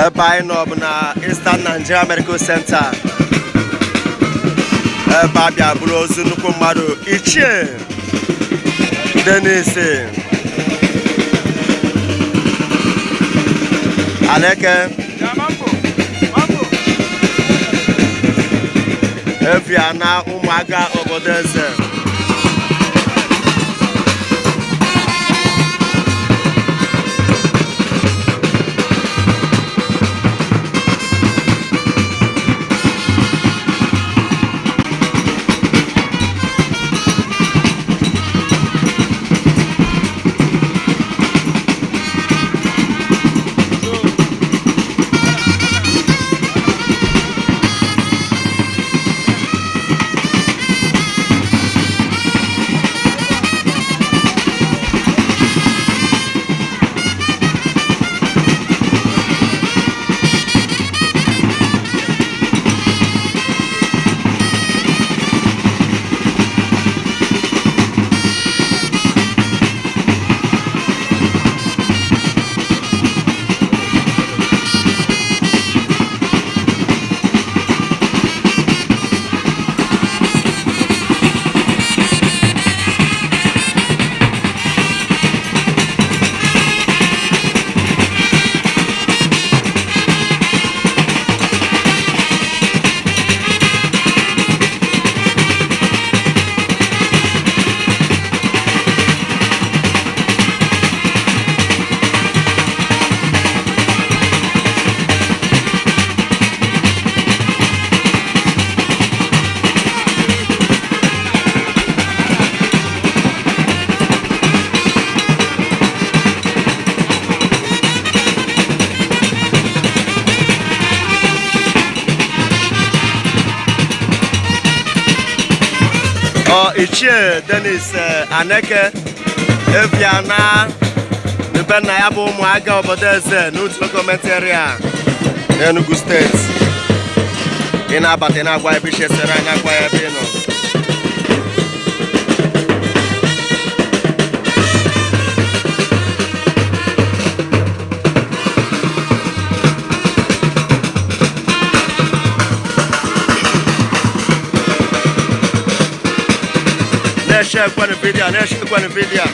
Ebe anyị nọ bụ na Eastern Nigeria Medical Center, ebe a bịa buru ozu nnukwu mmadụ, Ichie Dennis Aneke. Evia na ụmụaka obodo eze. Ọ Ichie Dennis Aneke evia na ebe nna ya bụ ụmụaka obodo eze n'otu gọọmenti area n'Enugu Steeti. Ị na-abata, ị na-agwa ebe iche sere anya, gwa ya ebe ị nọ. Na-eshe ekwenụ vidiyo, na-eshe ekwenụ vidiyo.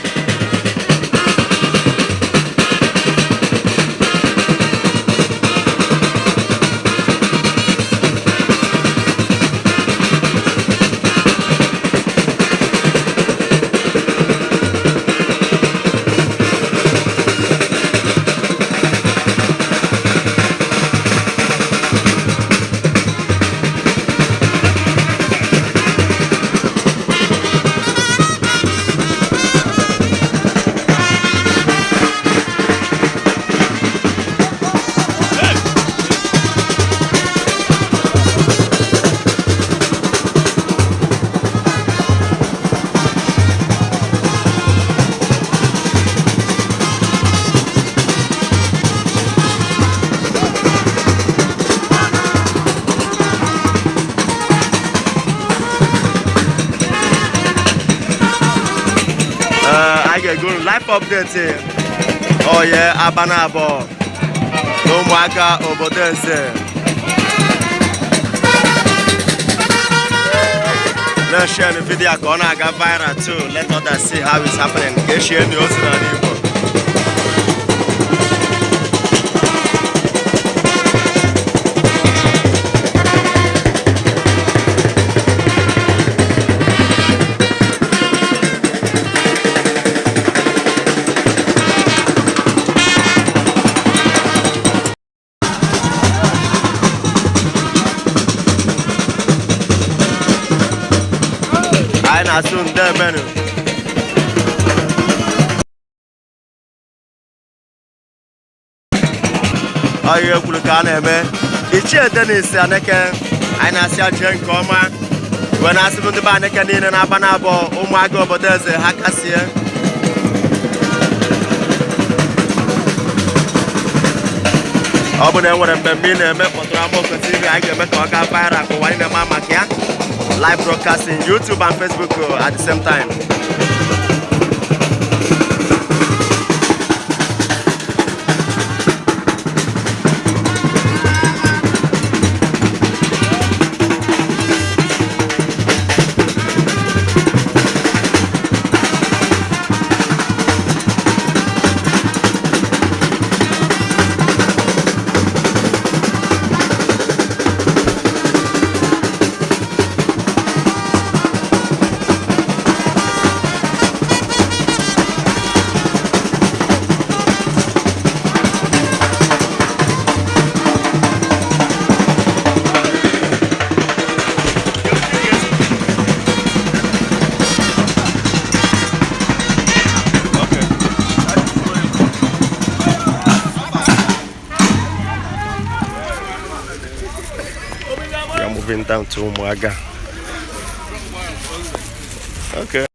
Ee, anyị ga-egoro live update oye abana abụọ na ụmụaka obodo eze na-share video ka ọ na-aga viral too. Let others see how it's happening, ka eshie ndị ozi n'ala Igbo. Anyị na-asụ ndemenu. Ọ ihe kwuru ka a na-eme. Ichie Dennis Aneke, anyị na-asị ya jee nke ọma, wee na-asịbụ ndị be Aneke niile na-aba na abụọ, ụmụaka obodo eze, ha kasie. Ọ bụ na e nwere mmemme ị na-eme, kpọtụrụ Amaoko TV. Anyị ga-eme ka ọ gaa viral, ka ụwa niile ma maka ya. Live broadcasting, YouTube and Facebook at the same time. Driving down to Umuaga. Okay.